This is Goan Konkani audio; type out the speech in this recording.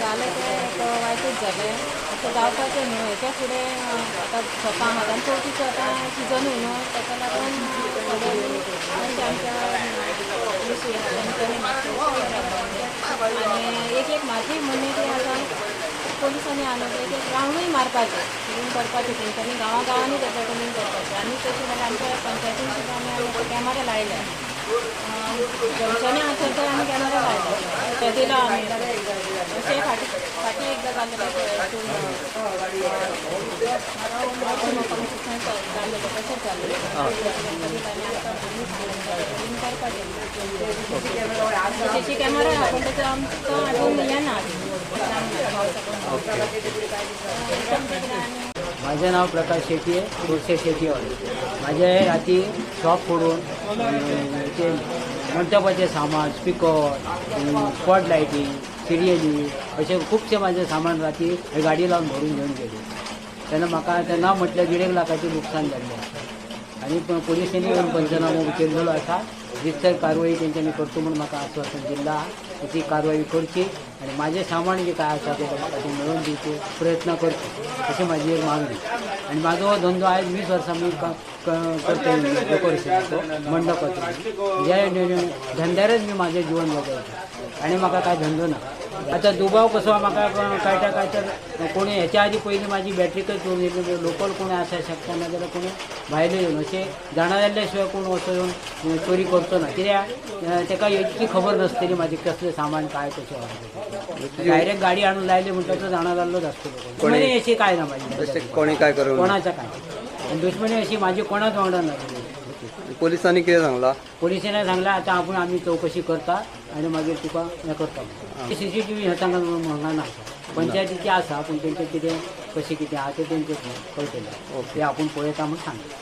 जालें तें एक वायटूच जालें. अशें जावपाचें न्हू. हेच्या फुडें आतां स्वता आतां चवथीचो आतां सिजनूय न्हू, ताका लागून सगळ्यांनी मातशें आमच्या पुलीस तेंच्यांनी मातशें आनी एक एक म्हाजी म्हणणें ती आसा, पोलिसांनी हाडून एक एक रावंडूय मारपाचें, फिरून करपाचें तेंच्यांनी गांवां गांवांनी तें पेट्रोलिंग करपाचें. आनी तशें जाल्यार आमच्या पंचायतीन सुद्दां आमी आतां कॅमेरा लायल्या, जंक्शनां आसा थंय आमी कॅमेरा लायला, ते दिला आमी. अशें फाटीं फाटीं एकदां जाल्लें हितून जाल्लें, तशेंच जाल्लें. तांणी आमकां भुरगीं सांगलें पेट्रोलिंग करपाचें, सीसी कॅमेरा आहा पूण तेचो आमकां अजून हें ना, आनी माझे नाव प्रकाश शेट्टी आहे, तुळसे शेट्टीवाले. माझे राती शॉप फोडून ते मंटपाचे सामान, स्पिकर, स्पॉट लायटी, सिरियली असे खुबशे माझे सामान राती गाडी लावून भरून घेवन गेले. तेन्ना म्हाका तेन्ना म्हटल्यार 1.5 लाखाचें लुकसाण जाल्लें आसा. आनी पोलिसांनी येवन पंचनामो केल्लो आसा. रितसर कारवाई तेंच्यांनी करचो म्हूण म्हाका आश्वासन दिल्लें आहा. ती कारवाई करची आनी म्हाजें सामान जें काय आसा तें म्हाका तें मेळोवन दिवचे प्रयत्न करचे अशी म्हाजी एक मागणी. आनी म्हाजो हो धंदो आयज 20 वर्सां मी करता, डेकोरेशनाचो मंडपाचो. ह्या धंद्यारच मी म्हाजें जिवन जगयता आनी म्हाका कांय धंदो ना. आतां दुबाव कसो म्हाका कळटा काय तर कोणी हेच्या आदी पयलीं म्हाजी बॅटरीकच चोरून येयली, लोकल कोणी आसा शकता, नाजाल्यार कोणी भायले येवन अशें जाणा जाल्ल्या शिवाय कोण असो येवन चोरी करचो ना. कित्याक तेका इतकी खबर नासतली म्हाजी कसलें सामान काय कशें आहा. डायरेक्ट गाडी हाडून लायली म्हणटा तो जाणा जाल्लोच आसतलो. दुश्मनी अशी काय ना म्हाजी, कोणी काय करूं कोणाचा काय, आनी दुश्मनी अशी म्हाजी कोणाच वांगडा ना. पोलिसांनी कितें सांगला? पोलिसांनी सांगला आतां आपूण आमी चवकशी करता आनी मागीर तुका हें करता. सीसीटीव्ही हे तांकां हांगा ना, पंचायतीची आसा पूण तेंचें कितें कशें कितें आहा तें तेंचें कळटलें, ते आपूण पळयता म्हूण सांगता.